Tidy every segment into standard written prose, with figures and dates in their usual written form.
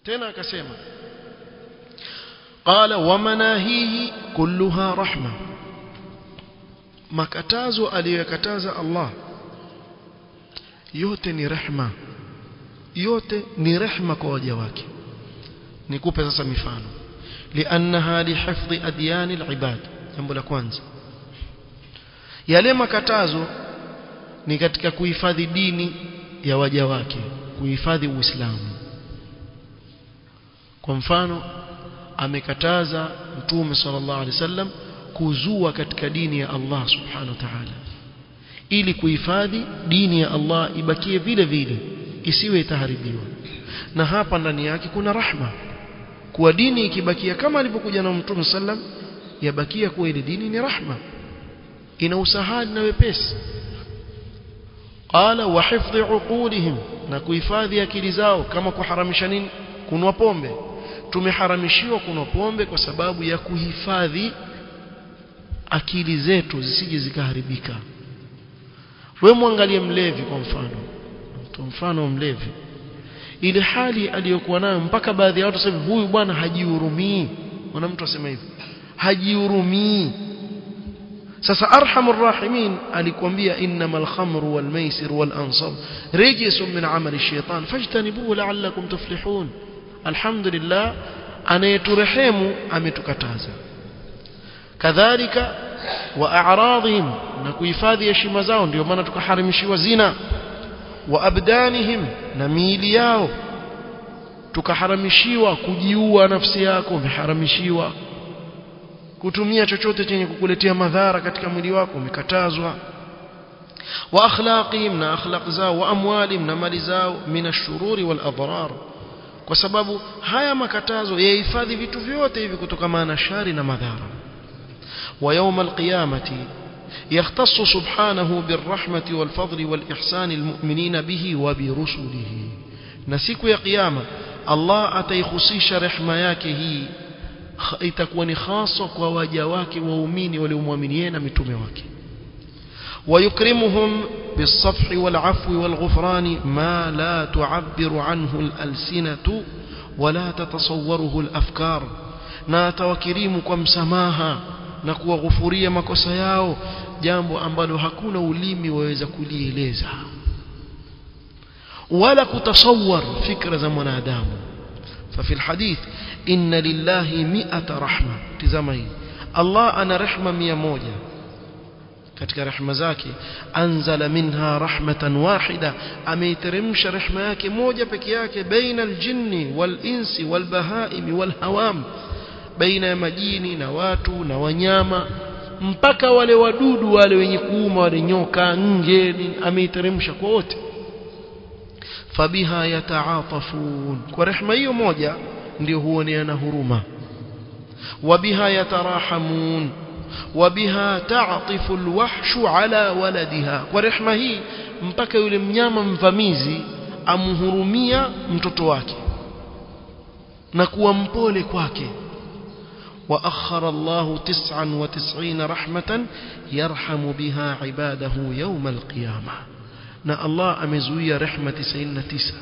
Tena akasema qala wa manahihi kulluha rahma, makatazo aliyokataza Allah yote ni rehma, yote ni rehma kwa waja wake. Nikupe sasa mifano. Liannaha lihifdhi adyani alibad, jambo la kwanza, yale makatazo ni katika kuhifadhi dini ya waja wake, kuhifadhi Uislamu. Kwa mfano amekataza Mtume sallallahu alaihi wasallam kuzua katika dini ya Allah subhanahu wa ta'ala, ili kuhifadhi dini ya Allah ibakie vile vile, isiwe itaharibiwa. Na hapa ndani yake kuna rahma, kuwa dini ikibakia kama alivyokuja na Mtume sallam, yabakia kuwa ile dini ni rahma, ina usahali na wepesi. Qala wa hifdhi uqulihim, na kuhifadhi akili zao, kama kuharamisha nini? Kunwa pombe. Tumeharamishiwa kunwa pombe kwa sababu ya kuhifadhi akili zetu zisije zikaharibika. Wewe muangalie mlevi kwa mfano, mfano mlevi, ile hali aliyokuwa nayo, mpaka baadhi ya watu wasema huyu bwana hajihurumii. Wana mtu asema hivyo, hajihurumii. Sasa arhamur rahimin alikwambia innamal khamru wal maisir wal ansab rijsun min amali shaitan fajtanibuhu la'allakum tuflihun. Alhamdulillah, anayeturehemu ametukataza. Kadhalika wa a'radhihim, na kuhifadhi heshima zao, ndio maana tukaharimishiwa zina. Wa abdanihim, na miili yao tukaharamishiwa kujiua nafsi yako, umeharamishiwa kutumia chochote chenye kukuletea madhara katika mwili wako, umekatazwa. Wa akhlaqihim, na akhlaq zao, wa amwalihim, na mali zao, min ash-shururi wal adrar, kwa sababu haya makatazo yahifadhi vitu vyote hivi kutokana na shari na madhara. Wa yawm al-qiyamati يختص سبحانه بالرحمة والفضل والإحسان المؤمنين به وبرسله. Na siku ya kiyama Allah ataihusisha rehema yake hii, itakuwa ni hasa kwa waja wake waumini waliomwamini na mitume wake. ويكرمهم بالصفح والعفو والغفران ما لا تعبر عنه الألسنة ولا تتصوره الأفكار. Na atawakirimu kwa msamaha na kuwaghufuria makosa yao, jambo ambalo hakuna ulimi waweza kulieleza wala kutasawar fikra za mwanadamu. Fa fi alhadith inna lillahi 100 rahma. Tazama hii, Allah ana rehma 100 katika rehma zake. Anzala minha rahmatan wahida, ameiteremsha rehma yake moja peke yake, baina aljinni walinsi walbahaimi walhawam, baina ya majini na watu na wanyama, mpaka wale wadudu wale wenye kuuma, wale nyoka, nge, ameiteremsha kwa wote. Fabiha yataatafun, kwa rehma hiyo moja ndio huoneana huruma. Wabiha yatarahamun, wabiha ta'tifu alwahshu ala waladiha, kwa rehma hii mpaka yule mnyama mvamizi amhurumia mtoto wake na kuwa mpole kwake. وأخر الله 99 رحمة يرحم بها عباده يوم القيامة. Na Allah amezuia rehma 99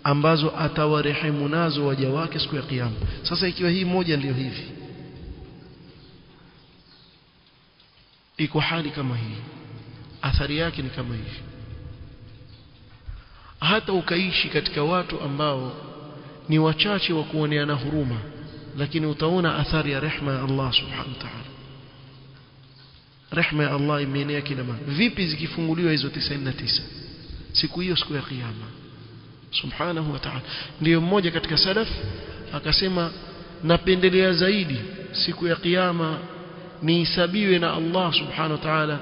ambazo atawarehemu nazo waja wake siku ya kiyama. Sasa ikiwa hii moja ndio hivi, iko hali kama hii, athari yake ni kama hivi. Hata ukaishi katika watu ambao ni wachache wa kuoneana huruma, lakini utaona athari ya rehma ya Allah subhanahu wa ta'ala. Rehma ya Allah imeenea kila mahali. Vipi zikifunguliwa hizo 99 siku hiyo, siku ya kiyama, subhanahu wa ta'ala. Ndiyo mmoja katika salaf akasema, napendelea zaidi siku ya kiyama nihesabiwe na Allah subhanahu wa ta'ala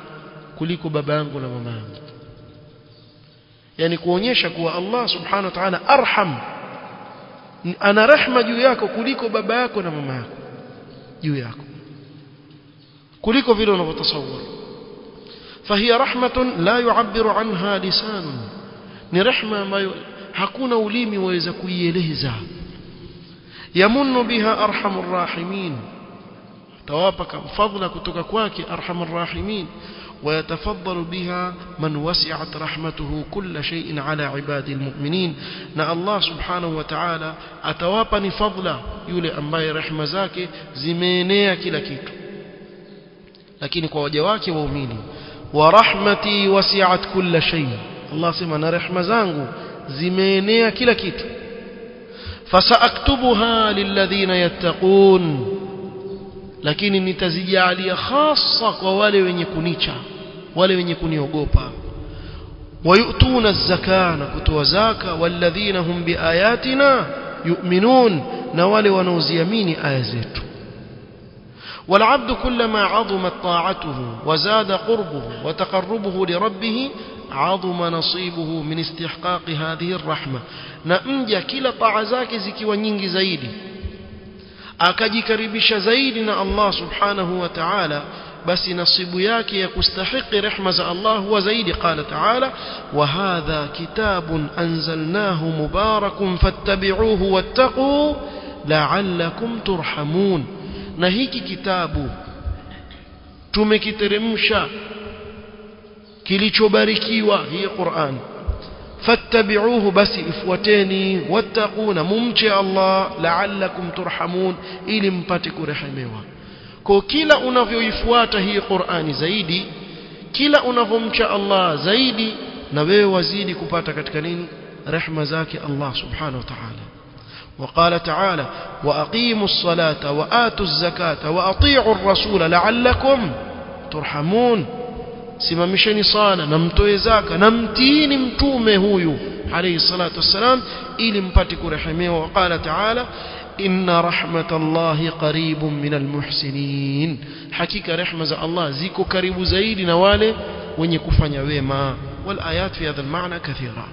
kuliko baba yangu na mama yangu. Yani kuonyesha kuwa Allah subhanahu wa ta'ala arham, ana rehma juu yako kuliko baba yako na mama yako juu yako, kuliko vile unavyotasawur. Fahiya rahmatun la yu'abbiru anha lisanun, ni rehma ambayo hakuna ulimi waweza kuieleza. Yamunnu biha arhamur rahimin, tawapa fadhila kutoka kwake arhamur rahimin. ويتفضل بها من وسعت رحمته كل شيء على عباد المؤمنين. Na Allah subhanahu wa ta'ala atawapa ni fadla yule ambaye rehema zake zimeenea kila kitu, lakini kwa waja wake waumini. Wa rahmati wasi'at kulla shay, Allah sema na rehema zangu zimeenea kila kitu. Fasaaktubuha lilladhina yattaqun, lakini nitazijalia hasa kwa wale wenye kunicha, wale wenye kuniogopa. Wayutuna zaka, na kutoa zaka. Walladhina hum biayatina yu'minun, na wale wanaoziamini aya zetu. والعبد كلما عظمت طاعته وزاد قربه وتقربه لربه عظم نصيبه من استحقاق هذه الرحمة. Na mja kila taa zake zikiwa nyingi zaidi, akajikaribisha zaidi na Allah subhanahu wa ta'ala, basi nasibu yake ya kustahiki rehma za Allah huwa zaidi. Qala ta'ala, wa hadha kitabun anzalnahu mubarakun fattabi'uhu wattaqu la'allakum turhamun. Na hiki kitabu tumekiteremsha kilichobarikiwa, hii Qur'an. Fattabi'uhu, basi ifuateni, wattaquna, mumche Allah, la'allakum turhamun, ili mpate kurehemewa. Kwa kila unavyoifuata hii Qur'ani zaidi, kila unavomcha Allah zaidi, na wewe wazidi kupata katika nini? Rehma zake Allah subhanahu wa ta'ala. وقال تعالى وأقيموا الصلاة وآتوا الزكاة وأطيعوا الرسول لعلكم ترحمون. Simamisheni sala na mtoe zaka na mtiini mtume huyu alayhi salatu wassalam, ili mpate kurehemewa. Waqala ta'ala inna rahmatallahi qaribun minal muhsinin, hakika rehma za Allah ziko karibu zaidi na wale wenye kufanya wema. Wal ayat fi hadha al-ma'na kathira.